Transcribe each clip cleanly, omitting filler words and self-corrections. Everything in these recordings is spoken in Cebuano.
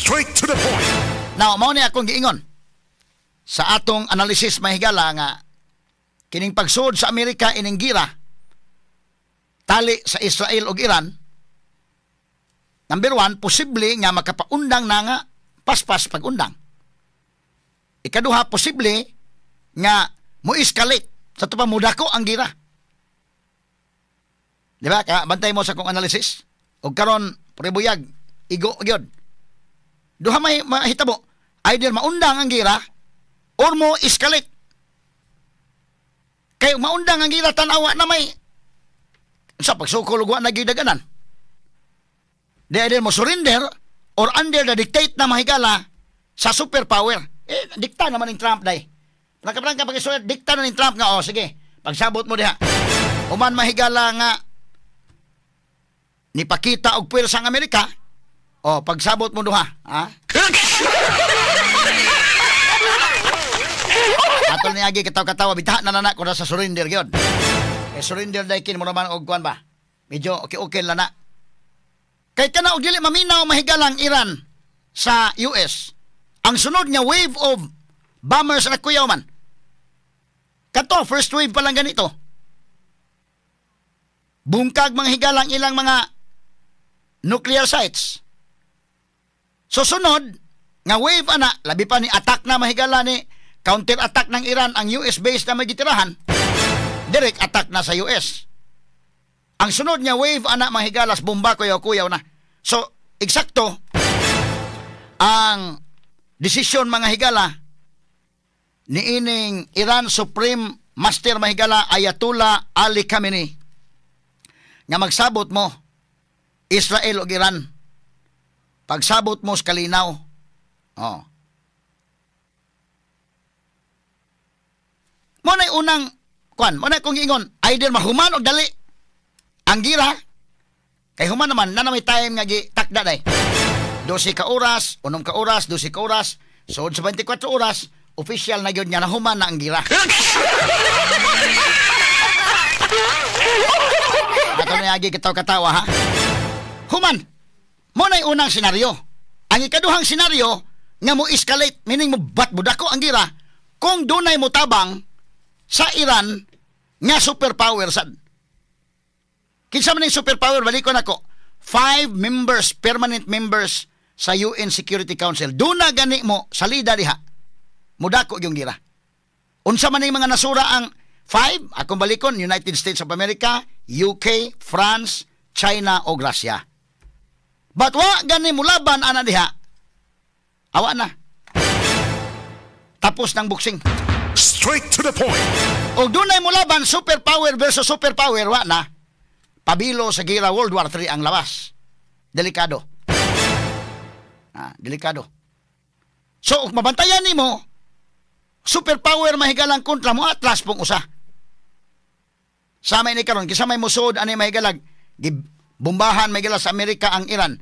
Straight to the point. Now, mao ni akong giingon sa atong analysis, mahigala, nga kining pagsuod sa Amerika ining gira tali sa Israel ug Iran, number one, posible nga makapaundang na nga paspas pag-undang. Ikaduha, posible nga mo escalate sa pa mudako ang gira. Di ba? Ka bantay mo sa akong analysis. Og karon prebuyag igo gyud. Duha may mahitabo. Either maundang ang gira or mo escalate. Kay maundang ang gira, tan-awa na may sa pagsukol ug wa na gyud daganan. Di either mo surrender or under the dictate na, mahigala, sa superpower. Eh, dikta naman ni Trump day. Prangka-prangka pag dikta na ni Trump nga, "Oh, sige, pagsabot mo diha." Human, mahigala, nga nipakita og puwersa ang Amerika, oh, pagsabot mo duha, ha? Ato ni agi kataw-katawa bitaha na na ko sa surrender gyud. Eh, surrender day kin mo naman og kuan ba? Medyo okay okay lang na. Kay kana og dili maminaw, mahigalang, Iran sa US. Ang sunod nga wave of bombers na kuyaw man. Kato first wave pa lang ganito. Bungkag mga higalang ilang mga nuclear sites. So sunod nga wave ana, labi pa ni attack na, mahigala, ni counter attack ng Iran ang US base na may gitirahan. Direct attack na sa US. Ang sunod nga wave ana, mahigalas, bomba kuyaw-kuyaw na. So eksakto ang desisyon, mga higala, ni ining Iran Supreme Master, mahigala, Ayatollah Ali Khamenei nga magsabot mo Israel ug Iran, pagsabot mo sa kalinaw. Oh. Mo na unang kuan, mo na kung ingon, either mahuman og dali ang gira kay human naman na may time nga gi takda day. 12 ka oras, 6 ka oras, 12 ka oras, so sa 24 oras, official na gyud nga nahuman na ang gira. Ato na agi katawa-katawa ha. Human. Mo na unang senaryo. Ang ikaduhang senaryo nga mo escalate, meaning mo bat budako ang gira kung dunay mo tabang sa Iran nga superpower sad. Kinsa man ning superpower, balikon ako. Five members, permanent members sa UN Security Council. Duna gani mo salida diha. Mudako yung gira. Unsa man ning mga nasura ang five? Akong balikon, United States of America, UK, France, China o Russia. But wa gani mulaban ana diha. Awa na. Tapos ng boxing. Straight to the point. Og dunay mulaban superpower versus superpower, wa na. Pabilo sa gira, World War III ang labas. Delikado. Ah, delikado. So, kung mabantayan nimo, superpower mahigalang kontra mo, atlas pong usa. Sa may ni karon, kinsa may musod ani, mahigalag, gibombahan may sa Amerika ang Iran.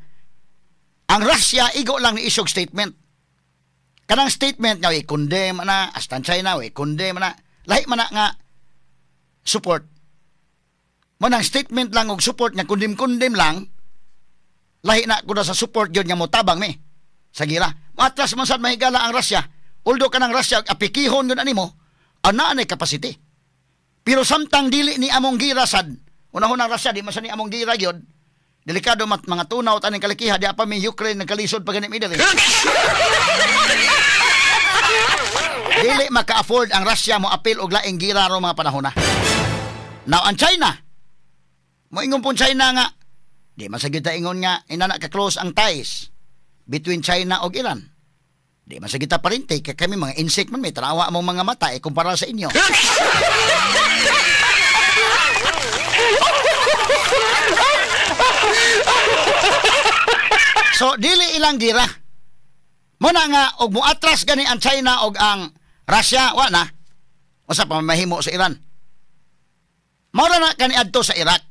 Ang Russia igo lang ni isog statement. Kanang statement nga i-condemn na, hasta China i-condemn na, lahi man na nga support. Mo nang statement lang og support nga condemn-condemn lang, lahi na kuno sa support gyud nga motabang mi sa gira. Matras man sad, mahigala, ang Russia. Although kanang Russia apikihon gyud animo, ana nay capacity. Pero samtang dili ni among gira sad, unahon ang Russia di man sa ni among gira gyud. Delikado mat mga tunaw taning kalikiha di pa mi Ukraine nagkalisod pa gani mi diri. Dili maka-afford ang Russia mo apil og laing gira ro mga panahon na. Now ang China, moingon pong China nga di man sa gyud ingon nga inana ka close ang ties between China ug Iran. Di man sa kita parente kay kami mga insect man may tarawa among mga mata eh kumpara sa inyo. So dili ilang gira. Muna nga og muatras gani ang China og ang Russia, wa na. Usa pa mahimo sa Iran. Mao na kani adto sa Iraq.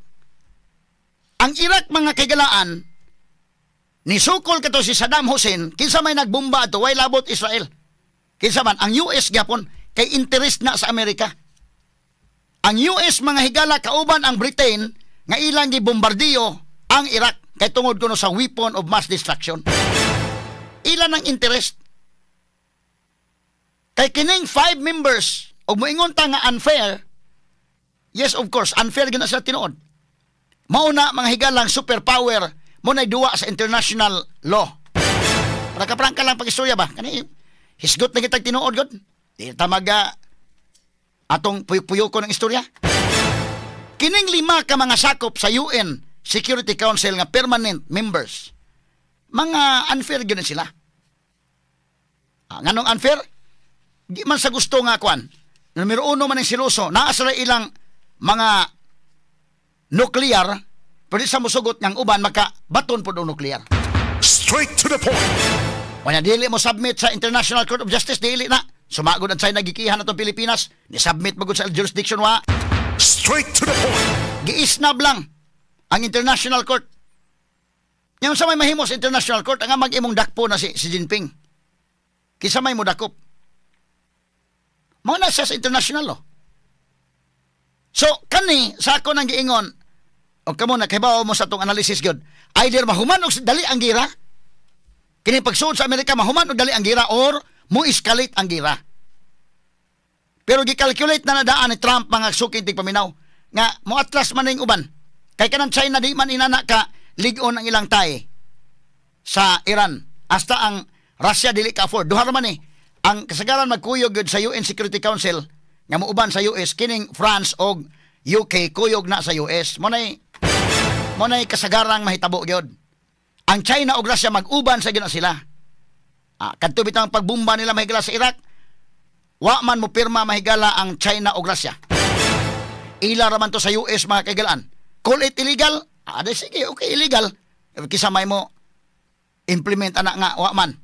Ang Iraq, mga kaigalaan, nisukol kato si Saddam Hussein, kinsa may nagbomba ato, way labot Israel. Kinsa man ang US gyapon kay interest na sa Amerika. Ang US, mga higala, kauban ang Britain nga ilang gibombardiyo ang Iraq kay tungod kuno sa weapon of mass destruction. Ilan ang interest? Kay kining 5 members, og moingon ta nga unfair, yes, of course, unfair gina sila tinuod. Mauna mga higalang superpower mo na duwa sa international law. Para kaprangka lang pag-istorya ba? Kani, hisgot na kitag tinuod god. Di tamaga atong puyok-puyoko ng istorya. Kining 5 ka mga sakop sa UN Security Council nga permanent members, mga unfair gyud sila. Nganong unfair? Di man sa gusto nga kwan. Numero 1 man ang siluso, naa sila ilang mga nuklear, pero sa musugot ng uban makabaton pod og nuklear. Straight to the point. Wala dili mo submit sa International Court of Justice, dili na. Sumagod ang China, gikihan na itong Pilipinas. Ni-submit magod sa jurisdiction wa. Straight to the point. Giisnab lang ang International Court. Yang sa may mahimo sa International Court, ang mag-imong dakpo na si Xi Jinping. Kisa may mo dakop. Mao na siya sa international law. So, kani, sa ako nang giingon, o kamo nakahibaw mo sa itong analysis gyud, either mahuman og dali ang gira, kini pagsuod sa Amerika, mahuman og dali ang gira, or mo escalate ang gira. Pero gi-calculate na nadaan ni Trump mga suking tigpaminaw nga mo atlas man ning uban. Kay kanang China di man inana ka lig-on ang ilang tay sa Iran. Hasta ang Russia dili ka afford. Duha ra man eh. Ang kasagaran magkuyog gyud sa UN Security Council nga muuban sa US kining France og UK kuyog na sa US. Mo nay kasagarang mahitabo gyud. Ang China og Russia mag-uban sa gyud sila. Kadto bitang pagbomba nila mahigala sa Iraq, wa man mo pirma mahigala ang China o Russia. Ila ra man to sa US mga kaigalaan. Call it illegal? Sige, okay, illegal. Kisa may mo implement ana nga wa man.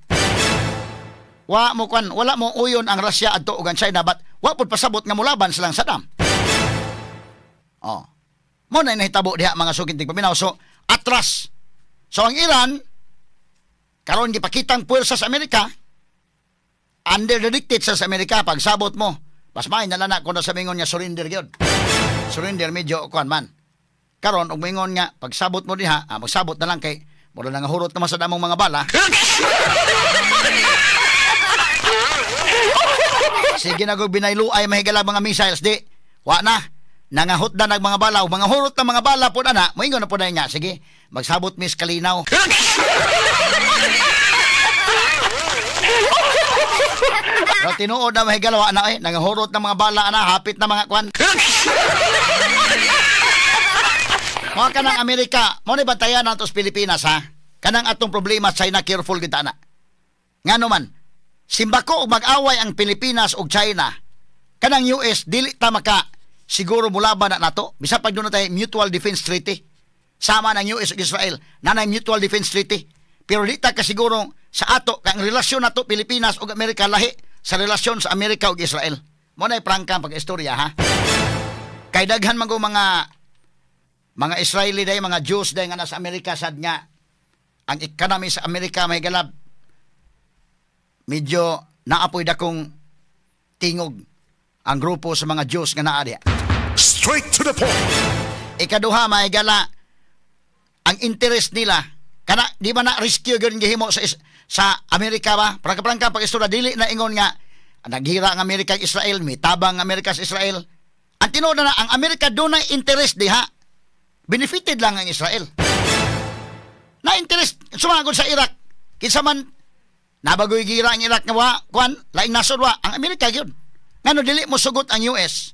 Wa mo kwan, wala mo uyon ang Russia adto ug ang China, but wa pud pasabot nga molaban silang Saddam. Oh. Mo na nahitabo diha mga suking tigpaminaw. So atras. So ang Iran karon gipakitang puwersa sa Amerika, under the dictate sa Amerika, pagsabot mo, mas may nalana kung sa mingon nga surrender gyud. Surrender medyo kuan man. Karon og mingon nga pagsabot mo diha, magsabot na lang kay mura na nga hurot naman sa damong mga bala. Sige na gug binayluay mahigala mga missiles di. Wa na. Nangahot na nag mga bala, mga hurot na mga bala po na, moingon na po na nga. Sige, magsabot mis kalinaw. Pero tinuod na mahigalawa na eh, nangahurot na mga bala na, hapit na mga kwan. Mga kanang Amerika, mo ni bantayan nato sa Pilipinas ha. Kanang atong problema, China, careful kita na. Ngano man, simbako og mag-away ang Pilipinas og China, kanang US, dili ta maka siguro mulaban na nato. Bisa pag doon na tayo Mutual Defense Treaty. Sama ng US ug Israel, nanay Mutual Defense Treaty. Pero di ta kasiguro sa ato, kang relasyon nato Pilipinas ug Amerika lahi sa relasyon sa Amerika ug Israel. Mo na prangka ang pag-istorya ha. Kay daghan man go mga Israeli day, mga Jews day nga nasa Amerika sad nga ang economy sa Amerika may galab medyo naapoy dakong tingog ang grupo sa mga Jews nga naa diha. Straight to the point. Ikaduha may gala ang interest nila kana di ba na rescue gyud gihimo sa Amerika ba? Prangka-prangka pag-istorya dili na ingon nga naghira ang Amerika ug Israel, mitabang ang Amerika sa Israel. Ang tinuod na ang Amerika dunay interest diha. Benefited lang ang Israel. Na interest sumagod sa Iraq. Kinsa man nabagoy gira ang Iraq nga wa kuan laing nasod wa ang Amerika gyud. Ngano dili mo sugot ang US?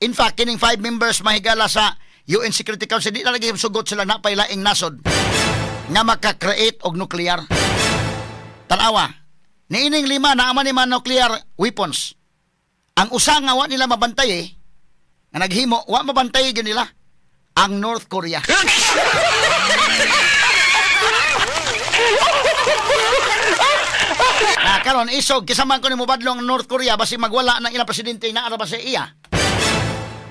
In fact, kining 5 members mahigala sa UN Security Council di na lagi sugot sila na pay laing nasod nga maka-create og nuclear. Tanawa, niining 5 na man ni man nuclear weapons. Ang usa nga wa nila mabantay eh, nga naghimo wa mabantay gyud nila ang North Korea. Na karon isog kinsa man ko nimo badlong ang North Korea basi magwala ng ilang presidente na ara ba sa iya.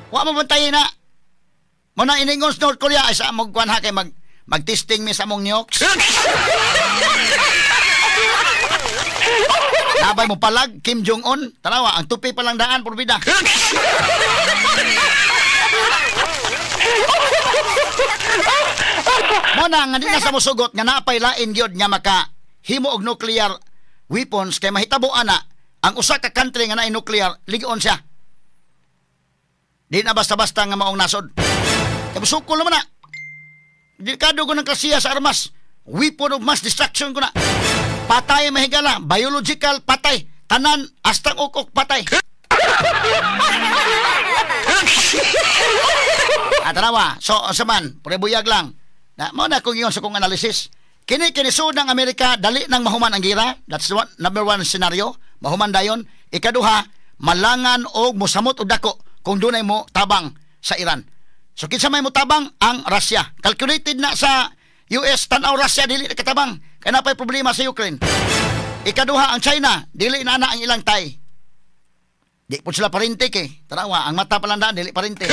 Wa mabantay na. Mo na iningon sa North Korea ay sa among kuan ha kay mag-testing mi sa among nukes. Nabay mo palag Kim Jong Un, tanawa ang tupi pa lang daan porbida. Mo na nga di na sa musugot nga napay lain gyud nga maka himo og nuclear weapons kay mahitabo ana ang usa ka country nga naay nuclear, ligon siya. Di na basta-basta nga maong nasod. Kay musukol naman na. Delikado ko ng klasiya sa armas. Weapon of mass destruction ko na. Patay mahigala, biological patay. Tanan astang ukok patay. Ah, tanawa. So, unsa man, prebuyag lang. Na, mao na kung ingon sa kong analysis. Kini kinisud ng Amerika, dali nang mahuman ang gira. That's the one, number one scenario. Mahuman dayon. Ikaduha, malangan og mosamot og dako kung dunay mo tabang sa Iran. So kinsa may motabang? Ang Russia. Calculated na sa US, tan-aw Russia dili na katabang. Kay napay problema sa Ukraine. Ikaduha, ang China, dili na na ang ilang tay. Di po sila parente kay. Tanawa, ang mata pa lang daan, dili parente.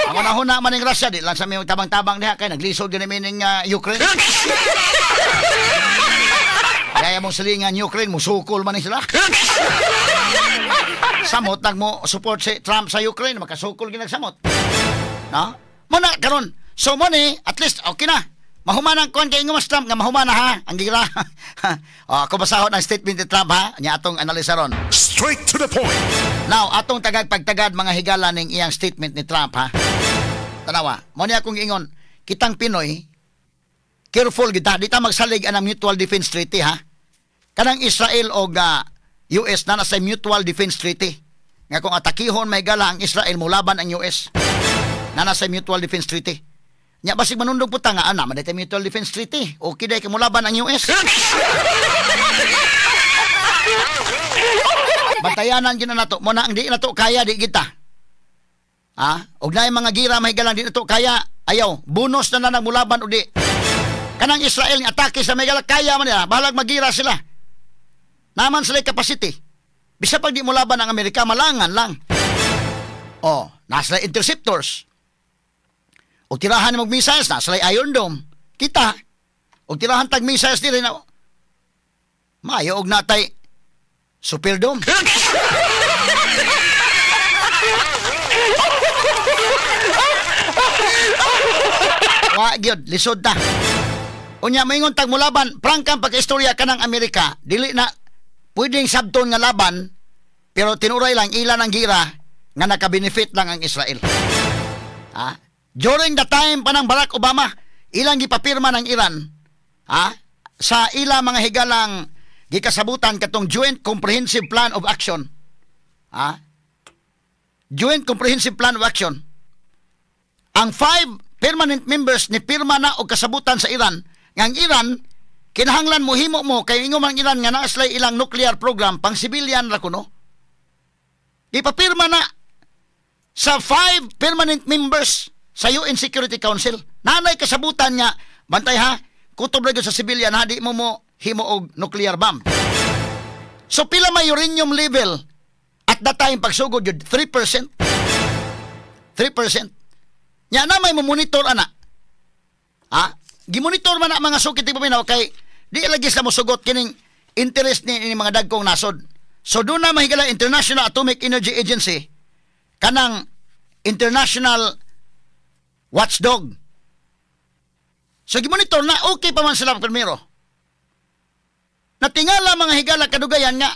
Ang unahuna man ng Russia, di lang sa may tabang-tabang diha kay naglisod din ning Ukraine. Kaya mong silingan Ukraine, musukol man ni sila. Samot nag mo support si Trump sa Ukraine, makasukol ginagsamot. No? Muna karon. So mo ni, at least okay na. Mahuman ang kuan kay ingon mas Trump nga mahuman na ha ang gira. Oh, ako basahon ang statement ni Trump ha, nya atong analisa ron. Straight to the point. Now, atong tagag pagtagad mga higala ning iyang statement ni Trump ha. Tanawa, mo ni akong ingon, kitang Pinoy careful kita, di ta magsalig anang Mutual Defense Treaty ha. Kanang Israel og US na nasa Mutual Defense Treaty. Nga kung atakihon may gala ang Israel mulaban ang US. Na nasa Mutual Defense Treaty. Nya basig manundog po ta nga ana man day Mutual Defense Treaty. Okay day kay mulaban ang US. Bantayanan gyud na nato mo na ang di nato kaya di kita. Ha? Og naay mga gira may galang di nato kaya, ayaw bonus na na mulaban o di. Kanang Israel nga atake sa may gala kaya man nila, bahalag magira sila. Naman sila capacity. Bisa pag di mulaban ang Amerika, malangan lang. Oh, nasa interceptors. O tirahan mo missiles, nasa Iron Dome. Kita. O tirahan tag missiles diri na. Maayo og natay Super Dome. Wa gyud, lisod ta. Unya moingon tag mulaban, prangkang pagkaistorya kanang Amerika, dili na pwedeng sabton nga laban, pero tinuray lang ilan ang gira nga nakabenefit lang ang Israel. Ha? During the time pa ng Barack Obama, ilang gipapirma ng Iran, ha? Sa ila mga higalang gikasabutan katong Joint Comprehensive Plan of Action. Ha? Joint Comprehensive Plan of Action. Ang 5 permanent members ni pirma na og kasabutan sa Iran. Nga ang Iran kinahanglan mo himo mo kay ingon man ang Iran nga naa sila ilang nuclear program pang civilian ra kuno. Gipapirma na sa 5 permanent members sa UN Security Council. Nanay kasabutan nga bantay ha, kutob ra gyud sa civilian ha, di mo mo himo og nuclear bomb. So pila may uranium level at that time pagsugod yun, 3%. 3%. Nya na may monitor ana. Ha? Gimonitor man na mga sukit ti paminaw kay di lagi sila mosugot kining interest ni mga dagkong nasod. So doon na mahigala International Atomic Energy Agency kanang international watchdog. So gimonitor na okay pa man sila primero. Natingala mga higala kadugayan nga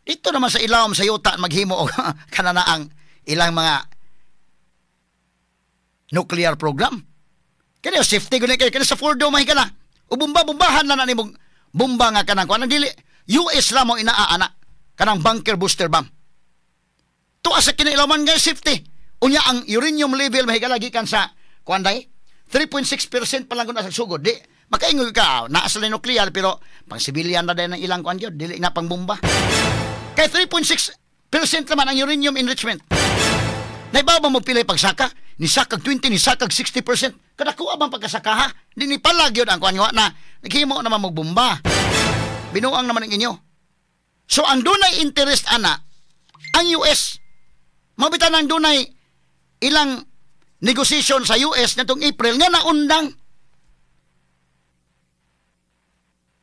dito naman sa ilawom sa yuta maghimo og kananaang ilang mga nuclear program. Kani safety gud kay kani sa Fordo mahigala. Ubumba-bumbahan na na nimong bomba nga kanang kuan dili US ra mo inaa ana kanang bunker booster bomb. Tuwa sa kinailaman nga safety. Unya ang uranium level mahigala gikan sa kuan day 3.6% pa lang kun sa sugod. Di makaingon ka naa sa nuclear pero pang civilian na din ang ilang kuan gyud dili na pang bomba. Kay 3.6% naman ang uranium enrichment. Naibaw ba mo pilay pagsaka? Ni sakag 20, ni sakag 60%. Kadakuha bang pagkasaka ha? Di ni palag yun ang kuan na. Naghimo naman magbomba. Binuang naman ang inyo. So ang dunay interest ana, ang US. Mabitan ang dunay ilang negotiation sa US natong April nga naundang.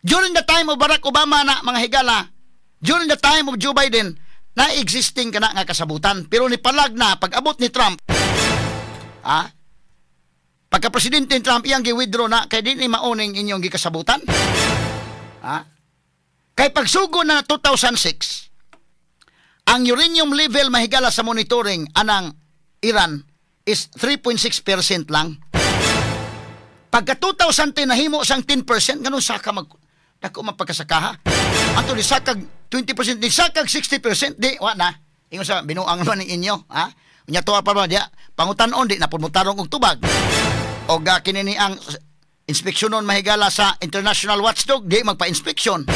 During the time of Barack Obama na mga higala, during the time of Joe Biden, na existing kana nga kasabutan. Pero ni palag na pag abot ni Trump, ah, Pagka Presidente Trump, iyang gi-withdraw na kay di ni mauning inyong gikasabutan. Ha? Kay pagsugo na 2006, ang uranium level mahigala sa monitoring anang Iran is 3.6% lang. Pagka 2010 nahimo sang 10%, ganun saka mag dako mapagkasakaha. Ato ni sakag 20%, ni sakag 60%, di wa na. Ingon sa binuang man ning inyo, ha? Unya tuwa pa ba diya, pangutan-on di na pud motarong og tubag. O ga kini ni ang inspeksyonon mahigala sa International Watchdog, di magpa-inspeksyon.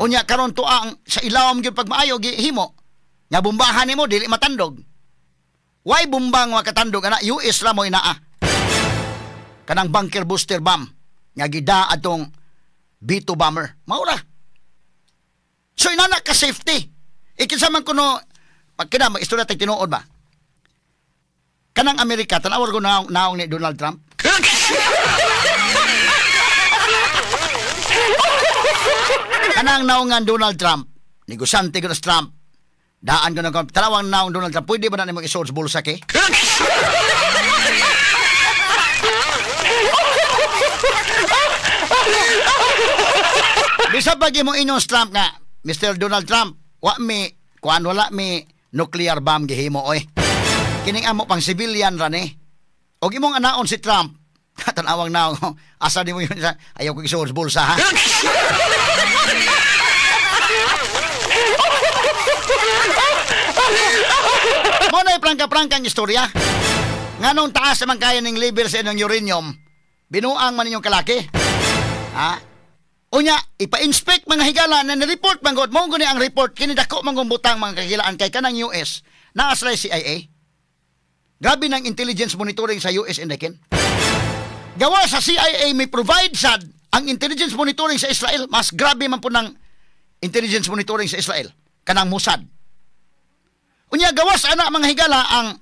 Unya karon tuwa ang sa ilawom gyud pagmaayo gihimo. Nga bombahan nimo dili matandog. Why bombang makatandog ana US ra mo inaa. Kanang bunker buster bomb nga gida atong B2 bomber. Maura. So inana ka safety. Ikinsa man kuno pag kina mag-istorya tag tinuod ba? Kanang Amerika tan-awar ko naong, naong ni Donald Trump. Kanang naongan Donald Trump, negosyante ko na si Trump. Daan ko na tanawang naong Donald Trump, pwede ba na nimo isuod sa bulsa ke? Bisa pag imo ingon Trump nga, Mr. Donald Trump, wa mi kuan wala mi nuclear bomb gihimo oy. Kining amo pang civilian ra ni. Og imong anaon si Trump, tanawang naong, asa di mo yun, ayaw ko isuod sa bulsa ha. Mo na prangka-prangkang istorya. Nganong taas man kaya ning level sa inyong uranium, binuang man ninyong kalaki. Ha? Unya, ipa-inspect mga higala na ni-report man gud. Mo guni ang report kini dako man butang mga kagilaan kay kanang US. Naa sila CIA. Grabe nang intelligence monitoring sa US indekin. Gawa sa CIA may provide sad ang intelligence monitoring sa Israel. Mas grabe man po ng intelligence monitoring sa Israel kanang Mossad. Unya gawas ana mga higala ang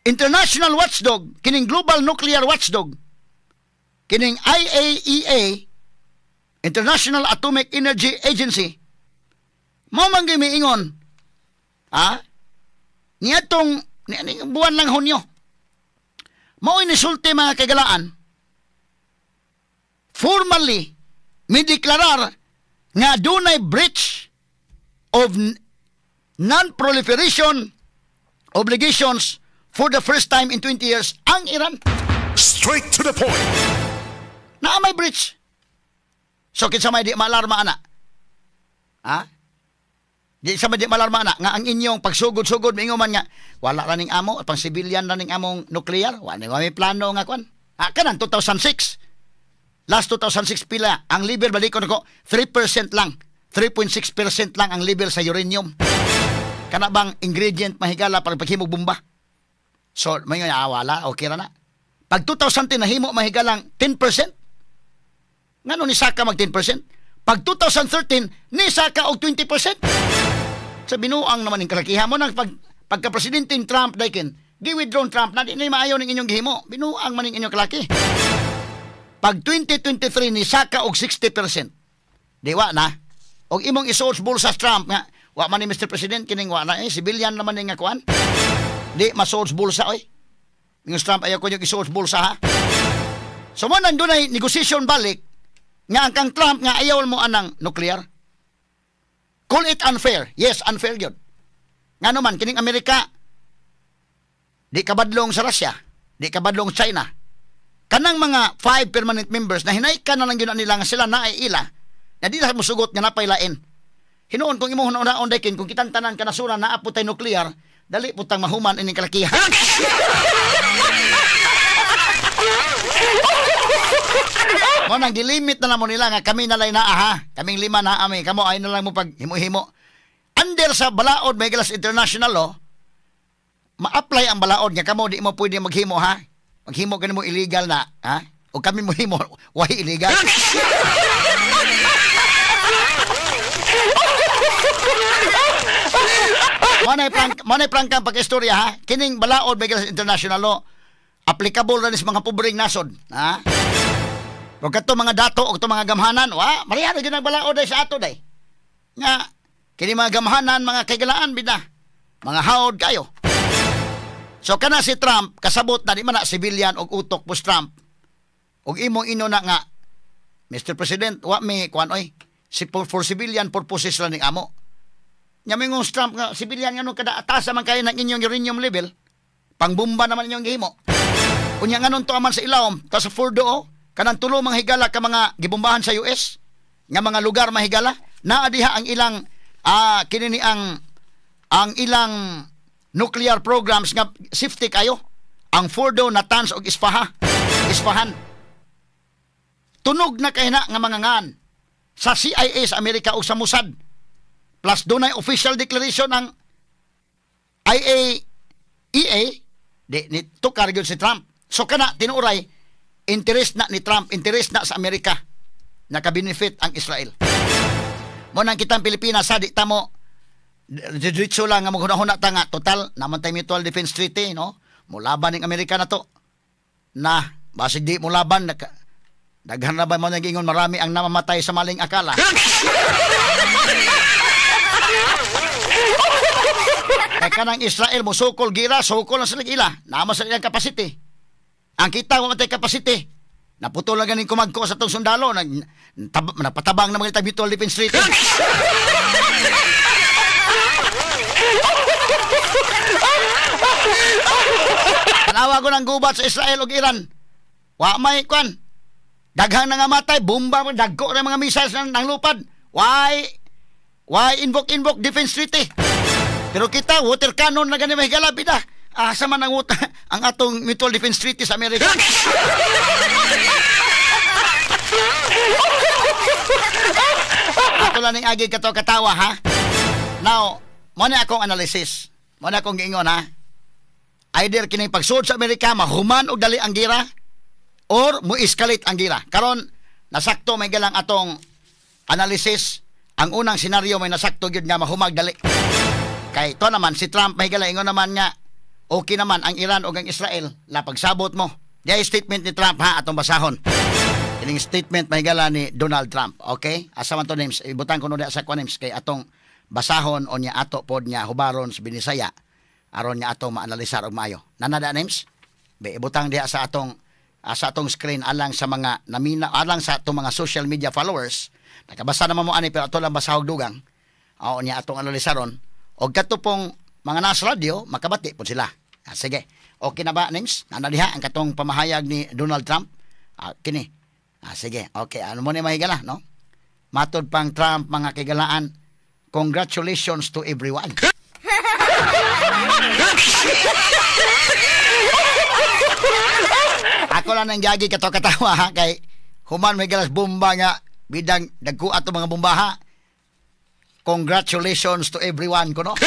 International Watchdog, kining Global Nuclear Watchdog, kining IAEA, International Atomic Energy Agency, mao man gyud miingon, ha? Niadtong ni buwan lang Hunyo. Mao inisulti mga kagalaan, formally mideklarar nga dunay breach of non-proliferation obligations for the first time in 20 years ang Iran. Straight to the point. Naa may breach. So kinsa may di maalarma ana? Ha? Di sa may di maalarma ana nga ang inyong pagsugod-sugod mingon man nga wala ra ning amo, pang civilian ra ning among nuclear, wa ni may plano nga kwan. Ha, kanan 2006. Last 2006 pila ang level balikon ko 3% lang. 3.6% lang ang level sa uranium. Kana bang ingredient mahigala para paghimog bomba? So, may nga wala, okay ra na. Pag 2010 nahimo mahigalang 10%. Ngano ni saka mag 10%? Pag 2013 ni saka og 20%. Sa binuang naman ning kalakihan mo nang pagka presidente Trump dayken, gi-withdraw Trump na di ni maayo ning inyong gihimo. Binuang man ning inyong kalaki. Pag 2023 ni saka og 60%. Di wa na. Og imong isuod sa bulsa Trump nga wa man ni Mr. President kining wa na eh civilian naman ning nga kuan. Di masuod sa bulsa oy. Ingon Trump ayaw ko yung isuod sa bulsa ha. So mo nang dunay negotiation balik nga ang kang Trump nga ayaw mo anang nuclear. Call it unfair. Yes, unfair gyud. Ngano man kining Amerika di kabadlong sa Russia, di kabadlong China. Kanang mga 5 permanent members na hinaykan na lang gyud nila nga sila naay ila na di na mosugot nga napaylain. Hinuon kung imong hunaon daykin kung kitang tanan kanasuran naa po tay nuclear, dali putang mahuman ining kalakihan. Mo nang gilimit na mo nila nga kami na lay naa ha. Kaming lima na ami, kamo ay na lang mo pag himo-himo. Under sa balaod may galas international law, ma-apply ang balaod nga kamo di mo pwede maghimo ha. Maghimo kani mo illegal na ha. O kami mo himo why illegal. Manay prangkang pag-istorya ha. Kining balaod may galas international law applicable ra ni sa mga pobreng nasod ha. Ug kadto mga dato og mga gamhanan, wa marihara gyud ang balaod day sa ato day. Nga kini mga gamhanan mga kaigalaan bida. Mga haod kayo. So kana si Trump kasabot na di man na civilian og utok po Trump. Og imong ino na nga, "Mr. President, wa mi kuan oy. Si for civilian purposes lang ning amo." Nya mingon Trump nga civilian, ngano kada atasa man kayo ng inyong uranium level, pangbomba naman inyong gihimo. Unya nganon to aman sa ilawom, ta sa Fordo oh, kanang tulo mga higala ka mga gibombahan sa US nga mga lugar mahigala, naa diha ang ilang kini ni ang ilang nuclear programs nga safety kayo. Ang Fordo, Natanz ug Isfahan. Isfahan. Tunog na kay na nga mga ngan sa CIA sa Amerika o sa Mossad. Plus dunay official declaration ang IAEA, di ni tukar gyud si Trump. So kana tinuoray interest na ni Trump, interest na sa Amerika, naka-benefit ang Israel. Mo nang kitang Pilipinas sa di tamo diretso lang nga maghuna-huna ta nga total naman tay Mutual Defense Treaty, no? Mulaban ning Amerika na to. Na basig di mo laban naka, daghan na ba mo nag-ingon, marami ang namamatay sa maling akala. Kay kanang Israel mosukol gira, sukol na sila ila. Naman sa ilang capacity. Ang kita wa man tay capacity. Naputol lang ganing kumagko sa tong sundalo, nagpatabang na mga Mutual Defense Treaty. Tanawa ko ng gubat sa Israel ug Iran. Wa may kwan. Daghang nangamatay, bomba, dagko na mga missiles ng lupad. Why invoke defense treaty? Pero kita, water cannon na gani mahigala, bida. Asa man ang, ang atong Mutual Defense Treaty sa Amerika? Ato lang ning agi kato katawa, ha? Now, mo na akong analysis. Mo na akong giingon, ha? Either kining pagsuod sa Amerika, mahuman og dali ang gira, or mo-escalate ang gira. Karon nasakto may galang atong analysis. Ang unang senaryo may nasakto gyud nga mahumag dali. Kay to naman si Trump may gala ingon naman nga okay naman ang Iran ug ang Israel la pagsabot mo. Diay statement ni Trump, ha, atong basahon. Kining statement may gala ni Donald Trump, okay? Asa man to names, ibutang ko no sa kuan names kay atong basahon o niya ato pod niya hubaron sa Binisaya aron niya ato maanalisar og maayo. Nanada names? Be ibutang diha sa atong screen alang sa mga namina, alang sa atong mga social media followers. Nakabasa naman mo ani pero ato lang basahog dugang. Oo niya atong analisaron og kadto pong mga nasa radyo makabati po sila. Sige. Okay na ba names? Nana diha ang katong pamahayag ni Donald Trump. Kini. Sige. Okay, ano mo ni mahigala, no? Matod pang Trump mga kigalaan, congratulations to everyone. Ako lang nang gagi kato katawa, ha, kay human may galas bomba nga bidang dagko ato mga bomba, ha. Congratulations to everyone kuno.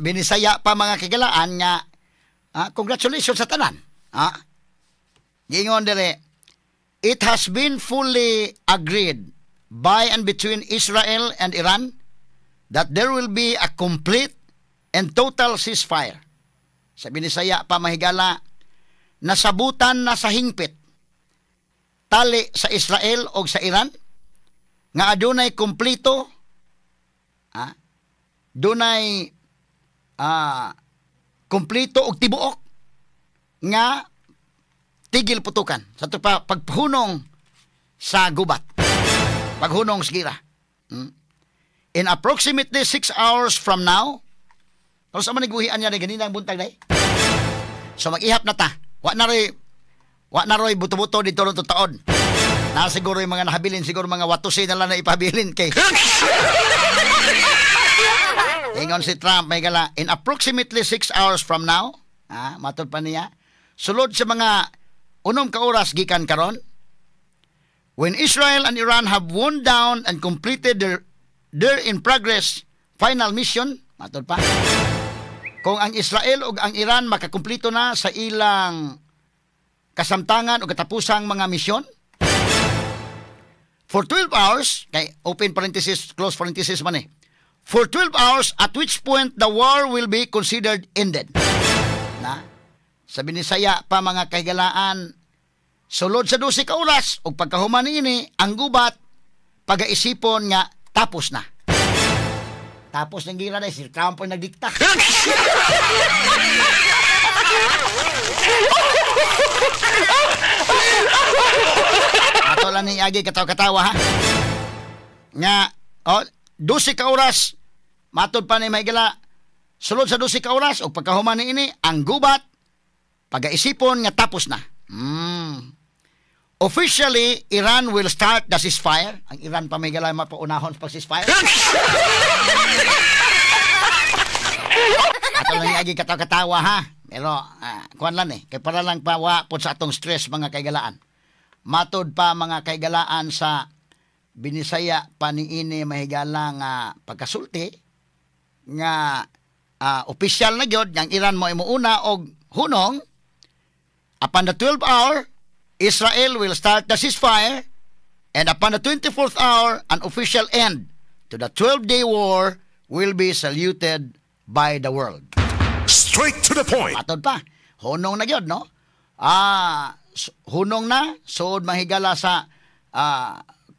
Binisaya pa mga kigalaan nga congratulations sa tanan. Gingon dire, it has been fully agreed by and between Israel and Iran that there will be a complete and total ceasefire. Sa Binisaya pa mahigala, nasabutan na sa hingpit tali sa Israel o sa Iran nga adunay kumplito, dunay kumplito og tibuok nga tigil putukan sa pa paghunong sa gubat, paghunong sa gira. In approximately 6 hours from now, pero sa maniguhian niya ni ganinang buntag day. So mag-ihap na ta. Wa na roy buto-buto dito ron taon. Na siguro yung mga nahabilin, siguro mga watusin na lang na ipabilin kay. Ingon si Trump, may gala, in approximately 6 hours from now, matod pa niya, sulod sa mga 6 ka oras gikan karon, when Israel and Iran have wound down and completed their in progress final mission, matod pa, kung ang Israel ug ang Iran makakumplito na sa ilang kasamtangan o katapusang mga misyon, for 12 hours, kay open parenthesis, close parenthesis man eh, for 12 hours at which point the war will be considered ended. Na, sa Binisaya pa mga kahigalaan, sulod sa 12 ka oras, ug pagkahuman niini, ang gubat, pagaisipon nga tapos na. Tapos ng gira na si Trump ang nagdikta. Ato lang ni agi katawa-katawa ha. Nga oh, 12 ka oras matod pa ni mahigala sulod sa 12 ka oras og pagkahuman niini ang gubat pagaisipon nga tapos na. Officially, Iran will start the ceasefire. Ang Iran pa may galay mapaunahon sa pag-ceasefire. Ato lang agi katawa-katawa ha. Pero, kuan lang eh. Kaya para lang pa wa po sa atong stress mga kaigalaan. Matod pa mga kaigalaan sa Binisaya pa niini mahigala nga pagkasulti nga opisyal na gyud ang Iran mo imuuna og hunong. Upon the 12th hour, Israel will start the ceasefire, and upon the 24th hour, an official end to the 12-day war will be saluted by the world. Straight to the point. Matod pa, hunong na gyud, no? Hunong na, suod mahigala sa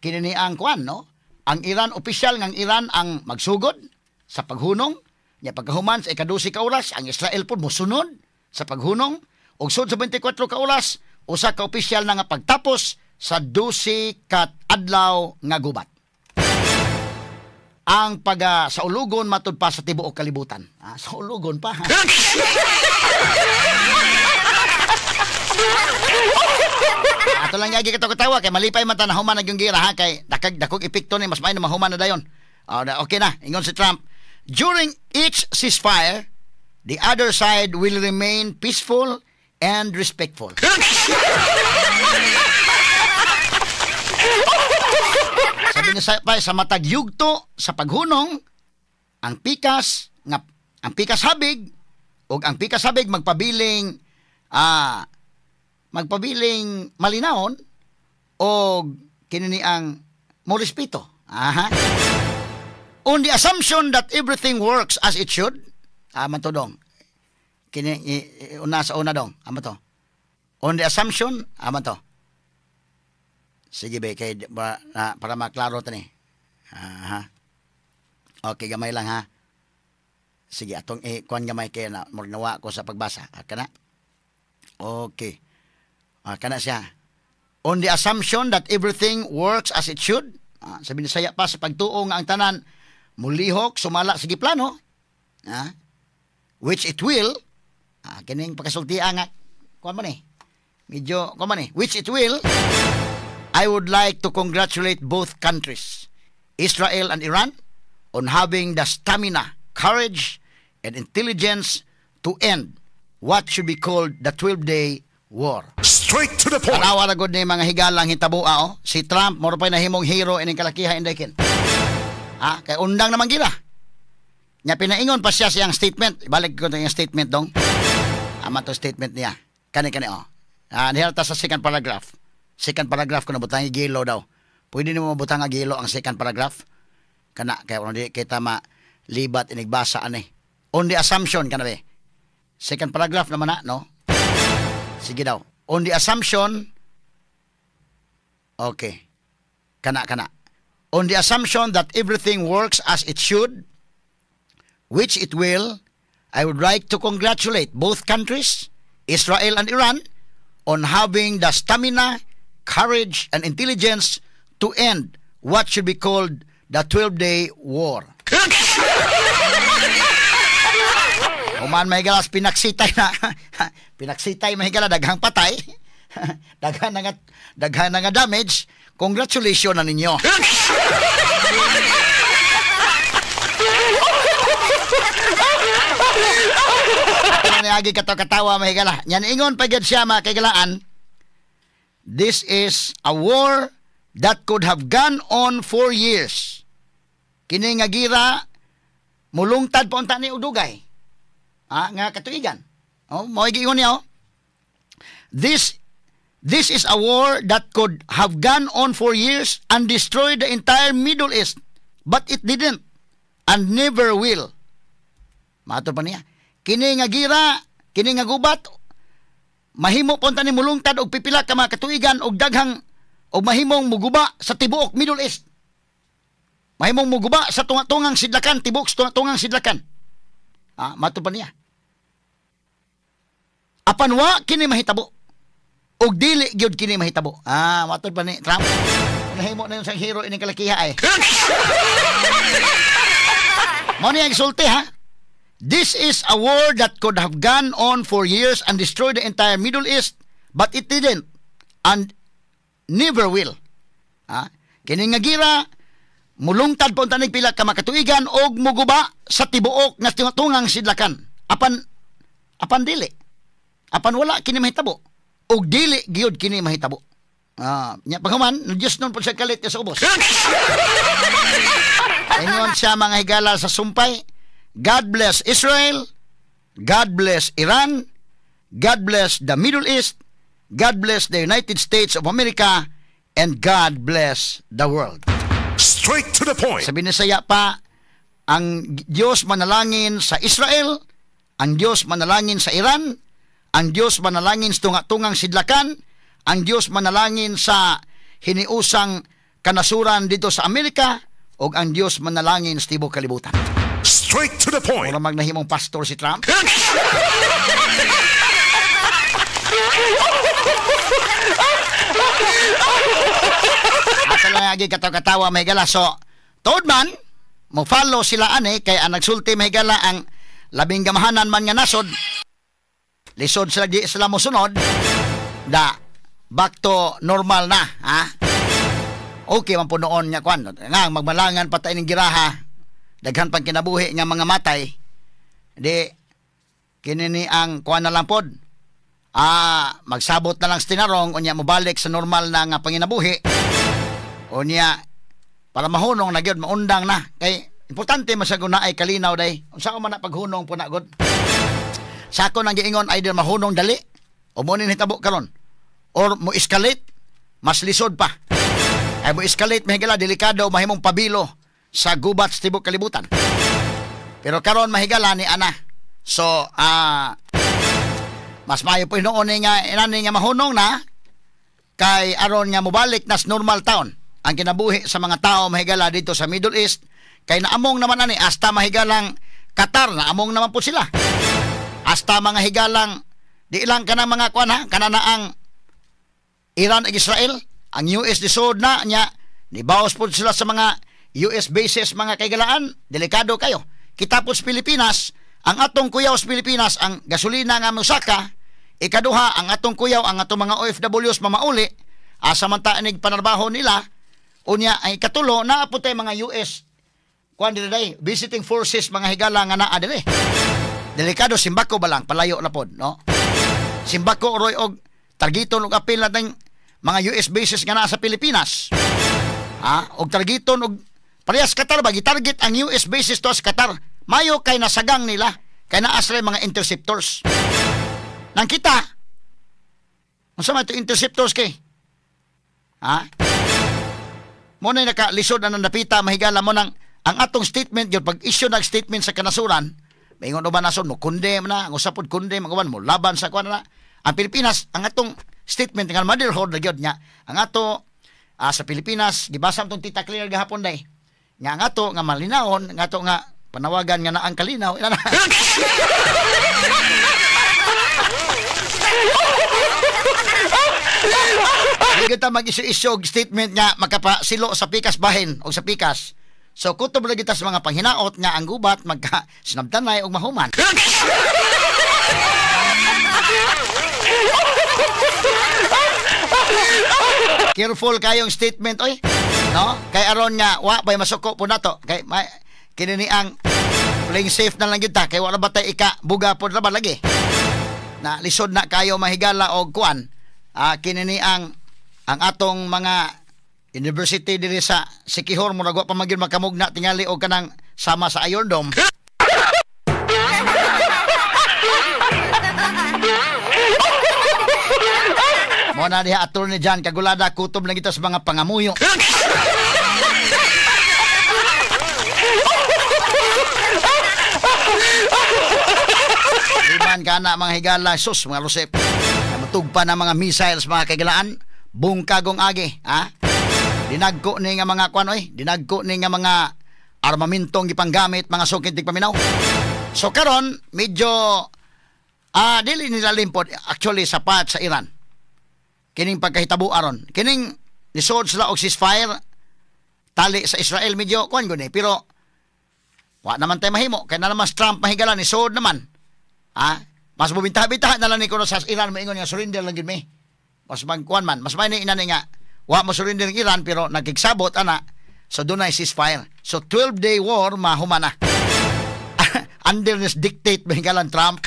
kininiang kuan, no? Ang Iran, opisyal ng Iran ang magsugod sa paghunong. Nya pagkahuman sa 12 ka oras, ang Israel po mosunod sa paghunong. Ug sud sa 24 ka oras, usa ka opisyal na nga pagtapos sa 12 ka adlaw nga gubat. Ang pag sa ulugon matud pa sa tibuok kalibutan. Sa ulugon pa. Ato lang yagi katawa kay malipay man ta na human ang gira ha kay dakag dakog epekto ni mas maayo na mahuman na dayon. Okay na, ingon si Trump. During each ceasefire, the other side will remain peaceful and respectful. Sabi niya pa, sa matag yugto sa paghunong, ang pikas nga ang pikas habig og ang pikas habig magpabiling magpabiling malinawon og kini ang mo respeto. Aha. On the assumption that everything works as it should, man to dong. Kini una sa una dong, ama to. On the assumption, ama to. Sige be kay ba, na, para maklaro ta ni. Aha. Okay, gamay lang ha. Sige, atong kuan gamay kay na murnawa ko sa pagbasa. Kana. Okay. Kana siya. On the assumption that everything works as it should, sa Binisaya pa sa pagtuo nga ang tanan mulihok sumala sige plano, which it will. Kining pagkasultian nga kuan man eh. Medyo kuan man eh, which it will. I would like to congratulate both countries, Israel and Iran, on having the stamina, courage, and intelligence to end what should be called the 12-day war. Straight to the point. Tanawa na gud ni mga higalang hitabua oh. Si Trump moro pa'y nahimong hero ining kalakiha indaykin. Kay undang naman gila. Nya pinaingon pa siya siyang statement. Ibalik ko iyang statement dong. Ama to statement niya. Kani oh. Diha ta sa second paragraph. Second paragraph ko na butang gilo daw. Pwede nimo mabutang nga gilo ang second paragraph. Kana kay di kita malibat inigbasa ani. On the assumption kana be. Second paragraph naman na, no? Sige daw. On the assumption, okay. Kana. On the assumption that everything works as it should, which it will, I would like to congratulate both countries, Israel and Iran, on having the stamina, courage, and intelligence to end what should be called the 12-day war. Human mahigalas, pinaksitay na. Pinaksitay mahigala, daghang patay. Daghan na nga damage. Congratulations na ninyo. Ano agi katawa mahigala. Yan ingon pa gyud siya mga kaigalaan. This is a war that could have gone on for years. Kini nga gira mulungtad pa unta ni udugay. Nga katuigan. Oh, mao giingon niya oh. This is a war that could have gone on for years and destroyed the entire Middle East, but it didn't and never will. Mato pa niya. Kini nga gira, kini nga gubat, mahimo punta ni mulungtad og pipila ka mga katuigan og daghang og mahimong muguba sa tibuok Middle East. Mahimong muguba sa tunga-tungang sidlakan, tibok sa tunga-tungang sidlakan. Ah, mato pa niya. Apan wa kini mahitabo. Og dili gyud kini mahitabo. Ah, mato pa ni Trump. Nahimo na yung sang hero ining kalakiha ay. Mo ni ang sulti ha. This is a war that could have gone on for years and destroyed the entire Middle East, but it didn't and never will. Ha? Kini nga gira mulungtad pa unta pila ka makatuigan og muguba sa tibuok nga tungang sidlakan. Apan apan dili. Apan wala kini mahitabo. Og dili gyud kini mahitabo. Ah, nya paghuman, Diyos nun po siya kalit sa ubos. Ingon siya, mga higala, sa sumpay, "God bless Israel, God bless Iran, God bless the Middle East, God bless the United States of America, and God bless the world." Straight to the point. Sa Binisaya pa, ang Diyos manalangin sa Israel, ang Diyos manalangin sa Iran, ang Diyos manalangin sa tunga-tungang sidlakan, ang Diyos manalangin sa hiniusang kanasuran dito sa Amerika, o ang Diyos manalangin sa tibok kalibutan. Straight to the point. Mura magnahimong pastor si Trump. Asa lang agi katawa-katawa, mahigala. So, tuod man, mo follow sila ani kay ang nagsulti, mahigala, ang labing gamahanan man nga nasod. Lisod sila di sila mosunod. Da back to normal na, ha? Okay man po noon nga kwan. Nga magmalangan pa tayo ng giraha. Daghan pang kinabuhi nga mga matay. Di kini ni ang kuan na lang pod. Ah, magsabot na lang sa tinarong unya mobalik sa normal na nga panginabuhi. Unya para mahunong na gyud, maundang na kay importante man sa guna ay kalinaw day. Unsa man na paghunong po na gud? Sa ako nang giingon, either mahunong dali o mo ni hitabo karon or mo escalate, mas lisod pa. Ay mo escalate, mahigala, delikado, mahimong pabilo sa gubat sa tibok kalibutan. Pero karon, mahigala, ni ana. So, mas maayo po noon nga inani nga mahunong na kay aron nga mobalik na sa normal town ang kinabuhi sa mga tao, mahigala, dito sa Middle East kay naamong naman ani hasta, mahigalang, Qatar naamong naman po sila. Hasta mga higalang di lang kana mga kuan ha, kana na ang Iran ug Israel, ang US lisod na nya nibaos po sila sa mga US bases, mga kaigalaan, delikado kayo. Kita po sa Pilipinas, ang atong kuyaw sa Pilipinas ang gasolina nga musaka, ikaduha ang atong kuyaw ang atong mga OFWs mamauli asa man ta inig panarbaho nila. Unya ang ikatulo, naa po tay mga US kuan diri day, visiting forces, mga higala, nga naa diri. Delikado. Simbako ba lang, palayo na pod, no? Simbako roy og targeton og apil nating mga US bases nga naa sa Pilipinas. Ha? Og targeton og parehas Qatar ba, gitarget ang US bases to sa Qatar. Mayo kay nasagang nila kay naa sila mga interceptors. Nang kita, unsa man ito interceptors kay? Ha? Mo na nakalisod na napita, mahigala, mo nang ang atong statement yun, pag issue ng statement sa kanasuran, maingon ba nason mo condemn na, ang usapod condemn, ang uban mo laban sa kuan na. Ang Pilipinas, ang atong statement nga motherhood na gyud niya, ang ato sa Pilipinas, gibasa tong Tita Claire gahapon day. Nga ang ato nga malinawon, ang ato nga panawagan nga na ang kalinaw, ina na. Di kita mag-isu-isu og statement nga makapasilo sa pikas bahin o sa pikas. So kutob lagi ta sa mga panghinaot nga ang gubat magka sinabtanay og mahuman. Careful kayong statement oy. No? Kay aron nga wa bay masuko po nato. Kay may, kini ni ang playing safe na lang gyud ta kay wala ba tay ika buga pod ra ba lagi. Na lisod na kayo mahigala og kuan. Kini ni ang atong mga university diri sa Sikihor murag wa pa man gyud makamugna tingali og kanang sama sa Iron Dome. Mo na diha, Attorney John Kagulada, kutob lang kita sa mga pangamuyo. Liban ka na mga higala, sus mga Rosep. Matugpa na mga missiles, mga kaigalaan, bungkagong agi, ha? Dinagko ni nga mga kuan oy, dinagko ni nga mga Armamentong gipanggamit, mga suking tigpaminaw. So karon medyo dili nila limpod actually sapat sa Iran. Kining pagkahitabo aron. Kining nisuod sila og ceasefire tali sa Israel, medyo kuan gud eh, pero wa naman tayo mahimo kay na naman si Trump, mahigala, nisuod naman. Mas bubinta-binta na lang ni kuno sa Iran maingon nga surrender lang gid mi. Mas magkuan man, mas may ni ina ni nga wa mo surrender ang Iran pero nagkigsabot ana, so dunay ceasefire. So 12-day war mahumana. Under this dictate, mahigalan, Trump.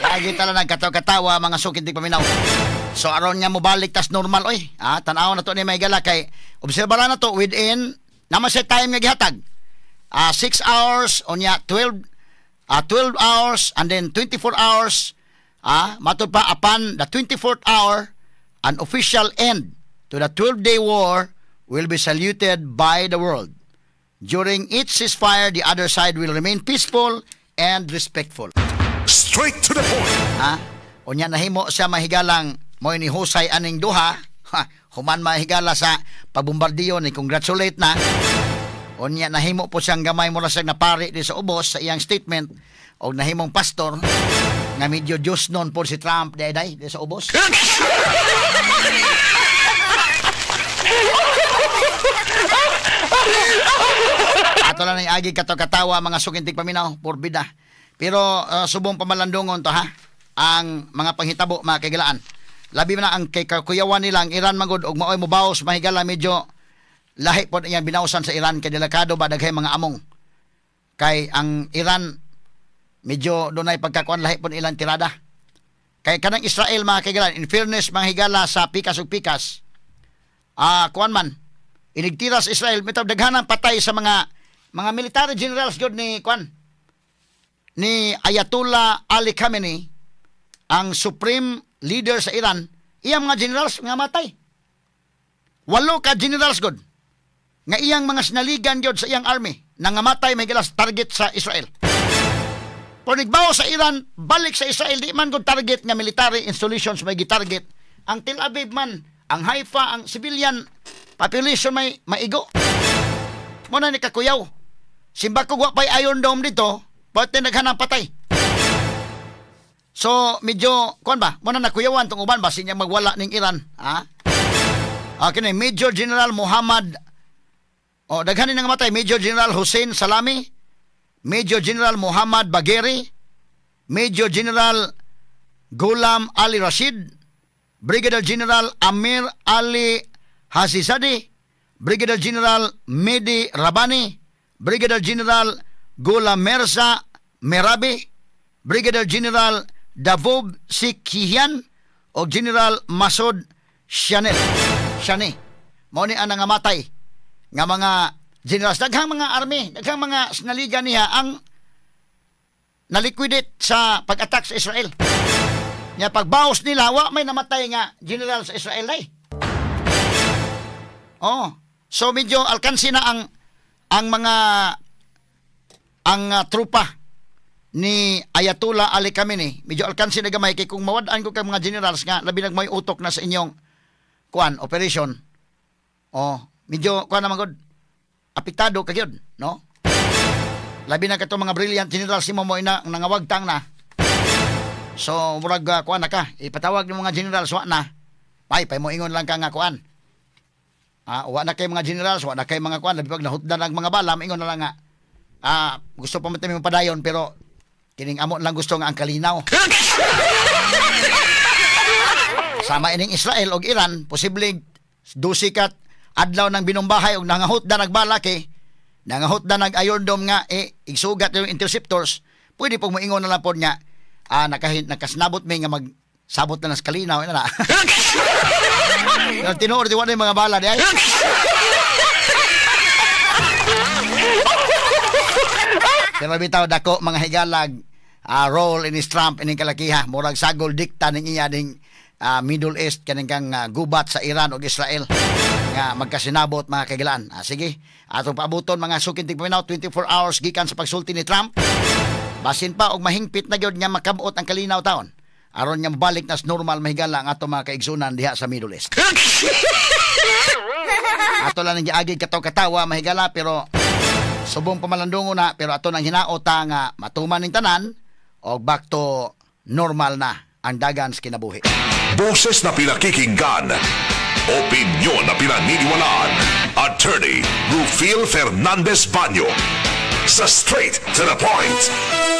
Lagi tala nagkatawa-katawa, mga sukid di paminaw. So aron nga mobalik tas normal oy. Tan-aw na to ni mahigala kay obserbara na to within naman sa time nga gihatag. 6 hours unya 12 hours and then 24 hours, matud pa upon the 24th hour, an official end to the 12-day war will be saluted by the world. During each ceasefire, the other side will remain peaceful and respectful. Straight to the point. Unya nahimo siya, mahigalang, mo ni husay aning duha. Ha, human, mahigala, sa pagbombardiyo ni congratulate na. Unya nahimo po siyang gamay mura siyang napari di sa ubos sa iyang statement og nahimong pastor nga medyo Diyos non po si Trump di day di sa ubos. Ato lang ang agi kato-katawa, mga sukintig paminaw, porbida. Pero subong pamalandungon to ha, ang mga panghitabo, mga kaigalaan. Labi na ang kay kakuyawan nila ang Iran magud og maoy mobaos, mahigala, medyo lahi pod iyang binawsan sa Iran kay delikado ba, daghay mga among. Kay ang Iran medyo dunay pagkakuan, lahi pod ilang tirada. Kay kanang Israel, mga kaigalaan, in fairness, mga higala, sa pikas ug pikas, kuan man inigtira sa Israel, bitaw daghanang patay sa mga military generals gyud ni kuan ni Ayatollah Ali Khamenei, ang supreme leader sa Iran, iyang mga generals nga matay. Walo ka generals gud nga iyang mga sinaligan gyud sa iyang army nangamatay may gilas target sa Israel. Pero nigbaw sa Iran, balik sa Israel, di man gud target nga military installations may gitarget. Ang Tel Aviv man, ang Haifa, ang civilian population may maigo. Mo na ni kakuyaw. Simbako wa pay Iron Dome dito, pwede naghanang patay. So medyo kuan ba, mo na nakuyawan tong uban ba sinya magwala ning Iran, ha? Okay ni Major General Muhammad, oh, daghan ni nangamatay, Major General Hussein Salami, Major General Muhammad Bagheri, Major General Ghulam Ali Rashid, Brigadier General Amir Ali Hasizadeh, Brigadier General Mehdi Rabani, Brigadier General Ghulam Mirza Merabi, Brigadier General Davob Sikhian o General Masoud Chanel. Shani. Mao ni ang nangamatay nga mga generals. Daghang mga army, daghang mga sinaligan niya ang naliquidate sa pag-attack sa Israel. Nya pagbaos nila, wa may namatay nga general sa Israel ay. Oh, so medyo alkansi na ang mga ang trupa ni Ayatollah Ali Khamenei. Medyo alkansi na gamay kay kung mawad-an ko kay mga generals nga labi nag may utok na sa inyong kuan operation. Oh, medyo kuan naman gud, apektado ka gyud, no? Labi na katong mga brilliant generals nimo mo ina nangawagtang na. So murag kuan na ka, ipatawag ng mga generals wa na. Ay, pay mo ingon lang ka nga kuan. Wa na kay mga generals, wa na kay mga kuan, labi pag nahutdan ang mga bala, ingon na lang nga. Gusto pa man tayo padayon pero kining amo lang gusto nga ang kalinaw. Sama ining Israel og Iran, posible 12 kat adlaw ng binumbahay og nangahutdan nagbala kay nangahutdan nag Iron Dome nga igsugat yung interceptors, pwede pong moingon na lang pod nga nakasnabot mi nga magsabot na ng kalinaw ina na. Pero tinuod di wa na yung mga bala di ay. Pero bitaw dako mga higalag role in Trump ining kalakiha, murag sagol dikta ning iya ning Middle East kaning kang gubat sa Iran ug Israel nga magkasinabot, mga kaigalaan. Sige, atong paabuton, mga suking tigpaminaw, 24 hours gikan sa pagsulti ni Trump. Basin pa og mahingpit na gyud nga makabot ang kalinaw taon. Aron nga balik nas normal, mahigala, ang ato mga kaigsunan diha sa Middle East. Ato lang ang giagi kataw-katawa, mahigala, pero subong pamalandungo na, pero ato nang hinaota nga matuman ning tanan og back to normal na ang dagan sa kinabuhi. Boses na pinakikinggan. Opinyon na pinaniniwalaan. Attorney Rufil Fernandez Banyo. Sa Straight to the Point.